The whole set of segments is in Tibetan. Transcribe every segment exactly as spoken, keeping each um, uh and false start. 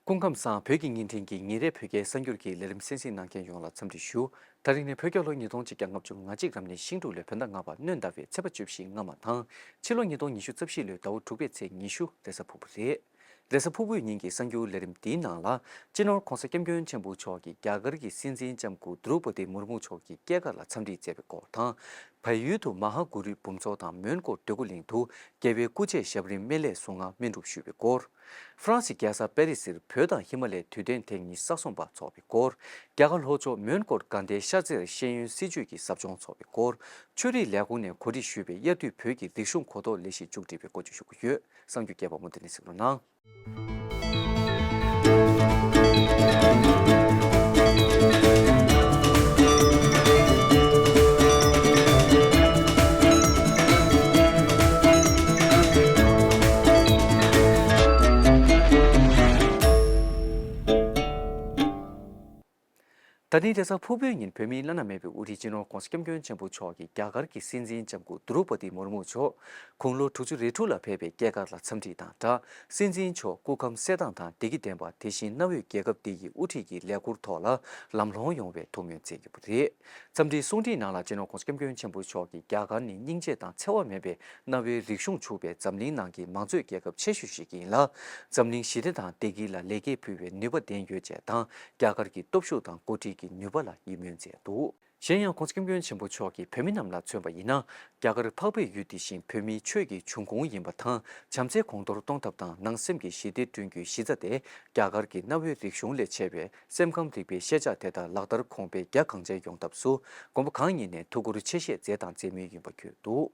སྐུ་ཁམས་བཟང་། བོད་ཀྱི་བརྙན་འཕྲིན་གྱི་ཉིན་རེའི་བོད་སྐད་གསར་འགྱུར་གྱི་ལས་རིམ་གསན་གཟིགས་གནང་མཁན་ཡོངས་ལ་འཚམས་འདྲི་ཞུ། ད་རིང་ནི་བོད་རྒྱལ་ལོ་ཉིས་སྟོང་ཆིག་བརྒྱ་ལྔ་བཅུ་ང་གཅིག་རབ་གནས་ཤིང་འབྲུག་ལོའི་བོད་ཟླ་ལྔ་པ་སྣོན་ཟླ་བའི་ཚེས་པ་བཅུ་བཞི་སྔ་མ་དང་། ཕྱི་ལོ་ཉིས་སྟོང་ཉི་ཤུ་རྩ་བཞི་ལོའི་ཟླ་བ་དྲུག་པའི་ཚེས་ཉི་ཤུ་རེས་གཟའ་ཕུར་བུ་རེད། རེས་གཟའ་ཕུར་བུའི་ཉིན་གྱི་གསར་འགྱུར་ལས་རིམ་འདིའི་ནང་ལ། སྤྱི་ནོར་༧གོང་ས་༧སྐྱབས་མགོན་ཆེན་པོ་མཆོག་གིས་རྒྱ་གར་གྱི་སྲིད་འཛིན་ལྕམ་སྐུ་དྲོ་པ་ཏི་མུར་མུ་མཆོག་གི་སྐྱེས་སྐར་ལ་འཚམས་འདྲི་མཛད་པའི་སྐོར་དང་། བལ་ཡུལ་དུ་མ་ཧཱ་གུ་རུའི་འབུམ་ཚོགས་དང་མོན་གྷོ་འདོད་རྒུ་གླིང་དུ་རྒྱལ་བའི་སྐུ་ཆས་ཞབས་རིམ་སྨན་བླའི་གཟུངས་སྔགས་སྨིན་སྒྲུབ་ཞུས་པའི་སྐོར། ཧྥ་རན་སི་རྒྱལ་ས་པེ་རི་སིར་བོད་དང་ཧི་མ་ལའི་དུས་སྟོན་ཐེངས་ཉི་ཤུ་རྩ་གསུམ་པ་འཚོགས་པའི་སྐོར། རྒྱ་གར་ལྷོ་ཕྱོགས་མོན་གྷོར་དགའ་ལྡན་ཤར་རྩེར་ཤེས་ཡོན་སྲིད་བྱུས་ཀྱི་ཟབ་སྦྱོང་འཚོགས་པའི་སྐོར། ཆོས་རིག་ལས་ཁུངས་ནས་གོ་སྒྲིག་ཞུས་པའི་དབྱར་དུས་བོད་ཀྱི་རིག་གཞུང་གོ་རྟོགས་ལས་གཞི་མཇུག་སྒྲིལ་བའི་སྐོར་བཅས་ཞུ་གི་ཡོད། གསར་འགྱུར་རྒྱས་པ་མུ་མཐུད་ནས་གཟིགས་རོགས་གནང་། ད་ཐེངས་རེས་གཟའ་ཕུར་བུའི་ཉིན་བོད་མིའི་བླ་ན་མེད་པའི་དབུ་ཁྲིད་སྤྱི་ནོར་༧གོང་ས་༧སྐྱབས་མགོན་ཆེན་པོ་མཆོག་གིས་རྒྱ་གར་གྱི་སྲིད་འཛིན་ལྕམ་སྐུ་དྲོ་པ་ཏི་མུར་མུ་མཆོག་དགུང་ལོ་དྲུག་ཅུ་རེ་དྲུག་ལ་ཕེབས་པའི་སྐྱེས་སྐར་ལ་འཚམས་འདྲི་དང་སྦྲགས། སྲིད་འཛིན་མཆོག་སྐུ་ཁམས་གསལ་ཐང་དང་བདེ་སྐྱིད་ལྡན་པ། དེ་བཞིན་གནའ་བོའི་རྒྱལ་ཁབ་འདི་ཡི་དབུ་ཁྲིད་ཀྱི་ལས་འཁུར་ཐོག་ལ་ལམ་ལྷོང་ཡོང་བའི་ཐུགས་སྨོན་མཛད་ཡོད་པ་རེད། འཚམས་འདྲིའི་གསུང་འཕྲིན་ནང་ལ་སྤྱི་ནོར་༧གོང་ས་༧སྐྱབས་མགོན་ཆེན་པོ་མཆོག་གིས། རྒྱ་གར་ནི་སྙིང་རྗེ་དང་འཚེ་བ་མེད་པའི་གནའ་བོའི་རིག་གཞུང་ཕྱུག་པའི་འཛམ་གླིང་ནང་གི་མང་གཙོའི་རྒྱལ་ཁབ་ཆེ་ཤོས་ཤིག་ཡིན་ལ། འཛམ་གླིང་ཞི་བདེ་དང་བདེ་སྐྱིད་ལ་ལེགས་སྐྱེས་ཕུལ་བའི་ནུས་པ་ལྡན་ཡོད་ཅེས་དང་། རྒྱ་གར་གྱི་སྟོབས་ཤུགས་དང་འགོ་ཁྲིད་ཀྱི་ནུས་པ་ལ་ཡིད་སྨོན་མཛད་འདུག། གཞན་ཡང་༧གོང་ས་༧སྐྱབས་མགོན་ཆེན་པོ་མཆོག་གིས་བོད་མི་རྣམས་ལ་མཚོན་པ་ཡིན་ན། རྒྱ་གར་འཕགས་པའི་ཡུལ་དེ་བཞིན་བོད་མིའི་ཆོས་ཀྱི་འབྱུང་ཁུངས་ཡིན་པ་དང་། བྱམས་བརྩེ་གོང་མཐོར་གཏོང་ཐབས་དང་ནང་སེམས་ཀྱི་ཞི་བདེ་བསྐྲུན་རྒྱུའི་གཞི་རྩ་དེ། རྒྱ་གར་གྱི་གནའ་བོའི་རིག་གཞུང་ལས་མཆེད་པའི་སེམས་ཁམས་རིག་པའི་ཤེས་བྱ་དེ་དག་ལག་བསྟར་གོང་འཕེལ་རྒྱ་གང་ཆེ་ཡོང་ཐབས་སུ། དགོན་པ་གང་ཉིད་ནས་ཐུགས་ཁུར་ཆེ་བཞེས་མཛད་དང་མཛད་མུས་ཡིན་པ་བཀོད་འདུག།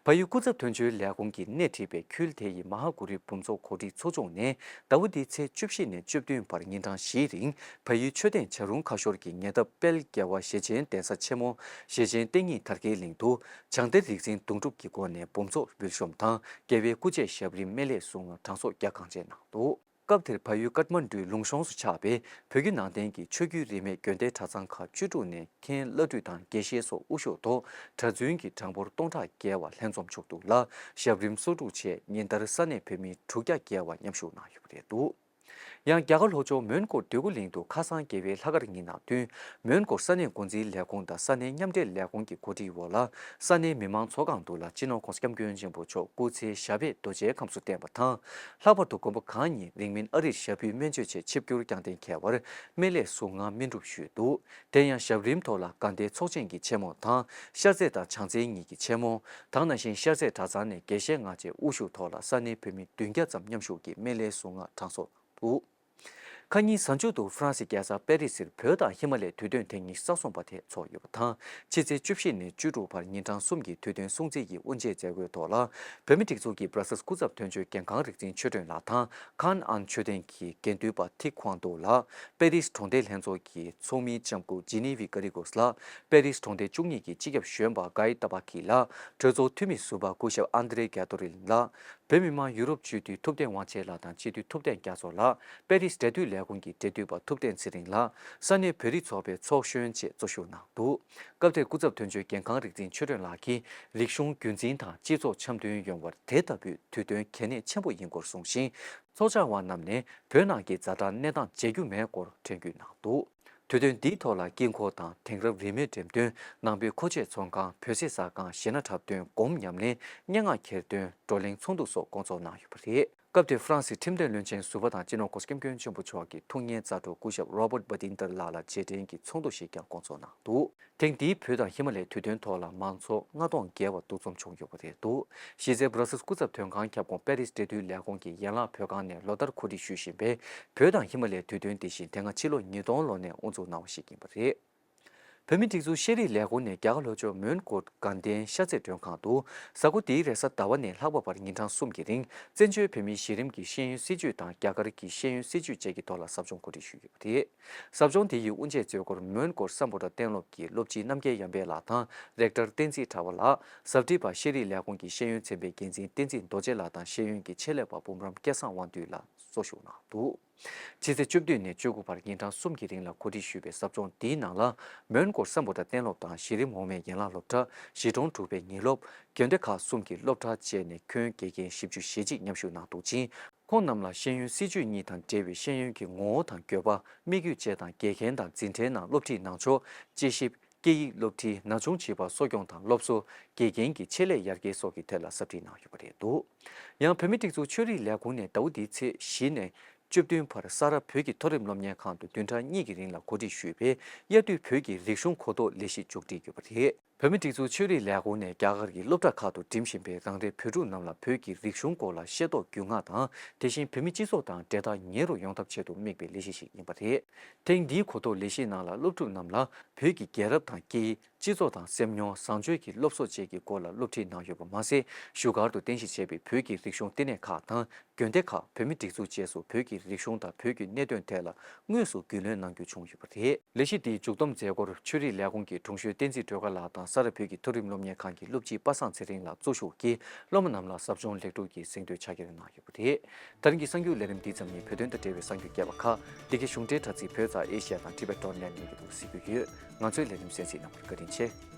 བལ་ཡུལ་སྐུ་ཚབ་དོན་གཅོད་ལས་ཁུངས་ཀྱིས་སྣེ་ཁྲིད་པའི་ཁུལ་དེ་ཡི་མ་ཧཱ་གུ་རུའི་འབུམ་ཚོགས་གོ་སྒྲིག་ཚོགས་ཆུང་ནས། ཟླ་བ་འདིའི་ཚེས་བཅུ་བཞི་ནས་བཅུ་བདུན་བར་ཉིན་གྲངས་བཞིའི་རིང་། བལ་ཡུལ་མཆོད་རྟེན་བྱ་རུང་ཁ་ཤོར་གྱི་ཉེ་འདབས་དཔལ་རྒྱལ་བ་ཞེ་ཆེན་གདན་ས་ཆེན་མོ་ཞེ་ཆེན་བསྟན་གཉིས་དར་རྒྱས་གླིང་དུ། བྱང་གཏེར་རིག་འཛིན་གདུང་སྒྲུབ་ཀྱི་སྒོ་ནས་འབུམ་ཚོགས་འབུལ་ཤོམ་དང་། རྒྱལ་བའི་སྐུ་ཆས་ཞབས་རིམ་སྨན་བླའི་གཟུངས་སྔགས་གྲངས་གསོག་རྒྱ་གང་ཆེ་གནང་འདུག། སྐབས་དེར་བལ་ཡུལ་ཀཏ་མན་ཌུའི་ལུང་གཤོང་སུ་ཆགས་པའི་བོད་བརྒྱུད་ནང་བསྟན་གྱི་ཆོས་བརྒྱུད་རིས་མེད་དགོན་སྡེ་གྲྭ་ཚང་ཁག་བཅུ་དྲུག་ནས་མཁན་བླ་སྤྲུལ་དང་དགེ་བཤེས་སོགས་དབུ་བཞུགས་ཐོག་གྲྭ་བཙུན་གྱི་གྲངས་འབོར་སྟོང་ཕྲག་བརྒལ་བ་ལྷན་འཛོམས་བྱུང་འདུག་ལ། ཞབས་རིམ་སོ་དྲུག་ཆེད་ཉིན་ལྟར་ས་གནས་བོད་མི་དྲུག་བརྒྱ་བརྒལ་བ་མཉམ་ཞུགས་གནང་ཡོད་པ་རེད་འདུག། ཡང་རྒྱ་གར་ལྷོ་ཕྱོགས་མོན་གྷོ་འདོད་རྒུ་གླིང་དུ་ཁ་སང་རྒྱལ་བའི་ལྷག་དཀར་ཉིན་དང་བསྟུན། མོན་གྷོར་ས་གནས་འགོ་འཛིན་ལས་ཁུངས་དང་ས་གནས་མཉམ་འབྲེལ་ལས་ཁུངས་ཀྱི་གོ་སྒྲིག་འོག་ལ། ས་གནས་མི་མང་ཚོགས་ཁང་དུ་ལ་སྤྱི་ནོར་༧གོང་ས་༧སྐྱབས་མགོན་ཆེན་པོ་མཆོག་སྐུ་ཚེའི་ཞབས་པད་རྡོ་རྗེའི་ཁམས་སུ་བརྟན་པ་དང་། ལྷག་པར་དུ་དགོན་པ་གང་ཉིད་རིང་མིན་ཨ་རིར་ཞབས་ཕུལ་སྨན་བཅོས་ཆེད་ཆིབས་བསྒྱུར་བསྐྱངས་གཏན་འཁེལ་བར་སྨན་བླའི་གཟུངས་སྔགས་སྨིན་སྒྲུབ་ཞུས་འདུག། དེ་ཡང་ཞབས་རིམ་ཐོག་ལ་དགའ་ལྡན་ཚོགས་ཆེན་གྱི་ཆེན་མོ་དང་། ཤར་རྩེ་དང་བྱང་རྩེ་གཉིས་ཀྱི་ཆེན་མོ། དེ་ནང་བཞིན་ཤར་རྩེ་གྲྭ་ཚང་ནས་དགེ་བཤེས་ལྔ་བཅས་དབུ་བཞུགས་ཐོག་ལ་ས་གནས་བོད་མི་བདུན་བརྒྱ་ཙམ་མཉམ་ཞུགས་ཀྱིས་སྨན་བླའི་གཟུངས་སྔགས་གྲངས་གསོག་འདུག། ཁ་ཉིན་གཟའ་མཇུག་ཏུ་ཧྥ་རན་སི་རྒྱལ་ས་པེ་རི་སིར་བོད་དང་ཧི་མ་ལའི་དུས་སྟོན་ཐེངས་ཉི་ཤུ་རྩ་གསུམ་པ་དེ་འཚོགས་ཡོད་པ་དང་། ཕྱི་ཚེས་བཅུ་བཞི་ནས་བཅུ་དྲུག་བར་ཉིན་གྲངས་གསུམ་གྱི་དུས་སྟོན་སྲུང་བརྩི་ཡི་དབུ་འབྱེད་མཛད་སྒོའི་ཐོག་ལ། བོད་མིའི་སྒྲིག་འཛུགས་ཀྱི་བྷ་ར་སེལ་སྐུ་ཚབ་དོན་གཅོད་འགན་ཁང་རིག་འཛིན་ཆོས་སྒྲོན་ལགས་དང་། ཁཱན་ཨན་མཆོད་རྟེན་གྱི་དགེ་འདུན་པ་ཐི་ཁོང་ཏུའུ་ལགས། པེ་རིས་གྲོང་སྡེ་ལྷན་ཚོགས་ཀྱི་ཚོགས་མི་ལྕམ་སྐུ་ཇི་ནི་ཝི་ཀ་རི་ཀོས་ལགས། པེ་རིས་གྲོང་སྡེ་བཅུ་གཉིས་ཀྱི་སྤྱི་ཁྱབ་གཞོན་པ་གའི་ཏ་པ་ཁི་ལགས། གྲོས་ཚོགས་འཐུས་མི་ཟུར་པ་སྐུ་ཞབས་ཨན་དྲེ་ག་ཏོ་རིན་ལགས། བོད་མི་མང་ཡུ་རོབ་སྤྱི་འཐུས་ཐུབ་བསྟན་དབང་ཆེན་ལགས་དང་སྤྱི་འཐུས་ཐུབ་བསྟན་རྒྱ་མཚོ་ལགས། པེ་རིས་འབྲེལ་མཐུད་ལས་ཁུངས་ཀྱི་འབྲེལ་མཐུད་པ་ཐུབ་བསྟན་ཚེ་རིང་ལགས། ས་གནས་བོད་རིགས་ཚོགས་པའི་ཚོགས་གཞོན་བཅས་གཙོ་བཞུགས་གནང་འདུག། སྐབས་དེར་སྐུ་ཚབ་དོན་གཅོད་འགན་ཁང་རིག་འཛིན་ཆོས་སྒྲོན་ལགས་ཀྱིས། རིག་གཞུང་རྒྱུན་འཛིན་དང་སྤྱི་ཚོགས་འཆམ་མཐུན་ཡོང་བར་དེ་ལྟ་བུའི་དུས་སྟོན་གལ་གནད་ཆེན་པོ་ཡིན་སྐོར་གསུངས་ཤིང་། ཚོགས་བཅར་བ་རྣམས་ནས་བོད་ནང་གི་ཛ་དྲག་གནས་སྟངས་བརྗེད་རྒྱུ་མེད་སྐོར་དྲན་སྐུལ་གནང་འདུག། དུས་སྟོན་འདིའི་ཐོག་ལ་དཀྱིལ་འཁོར་དང་དེང་རབས་རིས་མེད་འགྲེམས་སྟོན། ནང་པའི་མཁོ་ཆས་ཚོང་ཁང་། བོད་ཟས་ཟ་ཁང་། གཞས་སྣ་འཁྲབ་སྟོན། སྒོམ་ཉམས་ལེན། སྙན་ངག་འཁྱེར་སྟོན། བགྲོ་གླེང་ཚོགས་འདུ་སོགས་སྐོང་ཚོགས་གནང་ཡོད་པ་རེད། སྐབས་དེར་ཧྥ་རན་སིའི་ཁྲིམས་དོན་བློན་ཆེན་ཟུར་པ་དང་སྤྱི་ནོར་༧གོང་ས་༧སྐྱབས་མགོན་ཆེན་པོ་མཆོག་གི་ཐུགས་མཉེས་མཛད་གྲོགས་སྐུ་ཞབས་Robert Badinter་ལགས་ལ་རྗེས་དྲན་གྱི་ཚོགས་འདུ་ཞིག་ཀྱང་སྐོང་ཚོགས་གནང་འདུག། ཐེངས་འདིའི་བོད་དང་ཧི་མ་ལའི་དུས་སྟོན་ཐོག་ལ་མང་ཚོགས་ལྔ་སྟོང་བརྒལ་བ་འདུ་འཛོམས་བྱུང་ཡོད་པ་རེད་འདུག། གཞི་རྩའི་བྷ་ར་སེལ་སྐུ་ཚབ་དོན་ཁང་ཁྱབ་ཁོངས་པེ་རིས་འབྲེལ་མཐུད་ལས་ཁུངས་ཀྱི་ཡན་ལག་བོད་ཁང་ནས་ལོ་ལྟར་གོ་སྒྲིག་ཞུ་བཞིན་པའི་བོད་དང་ཧི་མ་ལའི་དུས་སྟོན་འདི་བཞིན་དེ་སྔ་ཕྱི་ལོ་ཉིས་སྟོང་ལོ་ནས་དབུ་འཛུགས་གནང་བ་ཞིག་ཡིན་པ་རེད། བོད་མིའི་སྒྲིག་འཛུགས་ཤེས་རིག་ལས་ཁུངས་ནས་རྒྱ་གར་ལྷོ་ཕྱོགས་མོན་གྷོ་དགའ་ལྡན་ཤར་རྩེ་མགྲོན་ཁང་དུ། གཟའ་འཁོར་འདིའི་རེས་གཟའ་ཟླ་བ་ནས་ལྷག་པ་བར་ཉིན་གྲངས་གསུམ་གྱི་རིང་། བཙན་བྱོལ་བོད་མིའི་གཞི་རིམ་གྱི་ཤེས་ཡོན་སྲིད་བྱུས་དང་རྒྱ་གར་གྱི་ཤེས་ཡོན་སྲིད་བྱུས་བཅས་ཀྱི་ཐོག་ལ་ཟབ་སྦྱོང་གོ་སྒྲིག་ཞུས་ཡོད་པ་རེད། ཟབ་སྦྱོང་དེ་ཡི་དབུ་འབྱེད་གཙོ་སྐོར་མོན་གྷོ་སམ་བྷོ་ཊ་གཏན་སློབ་ཀྱི་སློབ་སྤྱི་རྣམ་རྒྱལ་ཡར་འཕེལ་ལགས་དང་། རེག་ཊར་བསྟན་འཛིན་གྲགས་པ་ལགས། ཟབ་ཁྲིད་པ་ཤེས་རིག་ལས་ཁུངས་ཀྱི་ཤེས་ཡོན་ཚན་པའི་འགན་འཛིན་བསྟན་འཛིན་རྡོ་རྗེ་ལགས་དང་ཤེས་ཡོན་གྱི་ཆེད་ལས་པ་འབུམ་རམས་སྐལ་བཟང་དབང་འདུས་ལགས། གཙོ་བཞུགས་གནང་འདུག་ཕྱི་ཚེས་བཅུ་བདུན་ནས་བཅུ་དགུ་བར་ཉིན་གྲངས་གསུམ་གྱི་རིང་ལ་གོ་སྒྲིག་ཞུས་པའི་ཟབ་སྦྱོང་འདིའི་ནང་ལ། མོན་གྷོ་སམ་བྷོ་ཊ་གཏན་སློབ་དང་གཞི་རིམ་འོག་མའི་ཡན་ལག་སློབ་གྲྭ། གཞིས་གྲོང་དྲུག་པའི་ཉིན་སློབ། དགོན་སྡེ་ཁག་གསུམ་གྱི་སློབ་གྲྭ་བཅས་ནས་ཁྱོན་དགེ་རྒན་བཞི་བཅུ་ཞེ་གཅིག་མཉམ་ཞུགས་གནང་འདུག་ཅིང་། ཁོང་རྣམས་ལ་ཤེས་ཡོན་སྲིད་བྱུས་གཉིས་དང་འབྲེལ་བའི་ཤེས་ཡོན་གྱི་ངོ་བོ་དང་དགོས་པ། དམིགས་ཡུལ་བཅས་དང་། དགེ་རྒན་དང་འཛིན་གྲྭའི་ནང་སློབ་ཁྲིད་གནང་ཕྱོགས། དཔྱད་ཞིབ། སྐད་ཡིག་སློབ་ཁྲིད། ན་ཆུང་བྱིས་པ་གསོ་སྐྱོང་དང་སློབ་གསོ། དགེ་རྒན་གྱི་ཆེད་ལས་ཡར་རྒྱས་སོགས་ཀྱི་ཐད་ལ་ཟབ་ཁྲིད་གནང་ཡོད་པ་རེད་འདུག་ཡང་བོད་མིའི་སྒྲིག་འཛུགས་ཆོས་རིག་ལས་ཁུངས་ནས་ཟླ་བ་འདིའི་ཚེས་བཞི་ནས་བཅུ་བདུན་བར་ས་རཱ་བོད་ཀྱི་མཐོ་རིམ་སློབ་གཉེར་ཁང་དུ་བདུན་ཕྲག་གཉིས་ཀྱི་རིང་ལ་གོ་སྒྲིག་ཞུས་པའི་དབྱར་དུས་བོད་ཀྱི་རིག་གཞུང་གོ་རྟོགས་ལས་གཞི་མཇུག་སྒྲིལ་ཡོད་པ་རེད། བོད་མིའི་སྒྲིག་འཛུགས་ཆོས་རིག་ལས་ཁུངས་ནས་རྒྱ་གར་གྱི་སློབ་གྲྭ་ཁག་ཏུ་འགྲིམ་བཞིན་པའི་རང་རེའི་བོད་ཕྲུག་རྣམས་ལ་བོད་ཀྱི་རིག་གཞུང་སྐོར་ལ་ཤེས་རྟོགས་རྒྱུས་མངའ་དང་། དེ་བཞིན་བོད་མི་སྤྱི་ཚོགས་དང་འབྲེལ་ཐག་ཉེ་རུ་ཡོང་ཐབས་ཆེད་དུ་དམིགས་པའི་ལས་གཞི་ཞིག་ཡིན་པ་རེད། ཐེངས་འདིའི་གོ་རྟོགས་ལས་གཞིའི་ནང་ལ་སློབ་ཕྲུག་རྣམས་ལ་བོད་ཀྱི་རྒྱལ་རབས་དང་སྐད་ཡིག་སྤྱི་ཚོགས་དང་སེམས་མྱོང་། བཟང་སྤྱོད་ཀྱི་སློབ་གསོ་བཅས་ཀྱི་སྐོར་ལ་སློབ་ཁྲིད་གནང་ཡོད་པ་མ་ཟད། བཞུགས་སྒར་དུ་རྟེན་གཞི་བྱས་པའི་བོད་ཀྱི་རིག་གཞུང་ལྟེ་གནས་ཁག་དང་། དགོན་སྡེ་ཁག་བོད་མིའི་སྒྲིག་འཛུགས་བཅས་སུ་བོད་ཀྱི་རིག་གཞུང་དང་བོད་ཀྱི་གནད་དོན་ཐད་ལ་དངོས་སུ་རྒྱུས་ལོན་གནང་རྒྱུ་བྱུང་ཡོད་པ་རེད། ལས་གཞི་འདིའི་མཇུག་བསྡོམས་མཛད་སྒོར་ཆོས་རིག་ལས་ཁུངས་ཀྱི་དྲུང་གཞོན་བསྟན་འཛིན་སྒྲོལ་དཀར་ལགས་དང་ས་རཱ་བོད་ཀྱི་མཐོ་རིམ་སློབ་གཉེར་ཁང་གི་སློབ་སྤྱི་པ་སངས་ཚེ་རིང་ལགས་གཙོ་བཞུགས་ཀྱིས་སློབ་མ་རྣམས་ལ་ཟབ་སྦྱོང་ལེགས་གྲུབ་ཀྱི་གཟེངས་བསྟོད་ཕྱག་འཁྱེར་གནང་ཡོད་པ་རེད། ད་རིང་གི་གསར་འགྱུར་ལས་རིམ་འདི་ཙམ་ཡིན། བོད་དོན་དང་འབྲེལ་བའི་གསར་འགྱུར་རྒྱས་པ་ཁག་འདི་གའི་གཞུང་འབྲེལ་དྲ་ཚིགས་བོད་ཙ་ཨེ་ཤི་ཡ་དང་Tibet dot net ནས་ཡིན་འདུག་གཟིགས་རྒྱུ་ཡོད། ང་ཚོའི་ལས་རིམ་གསན་གཟིགས་གནང་བར་བཀའ་དྲིན་ཆེ།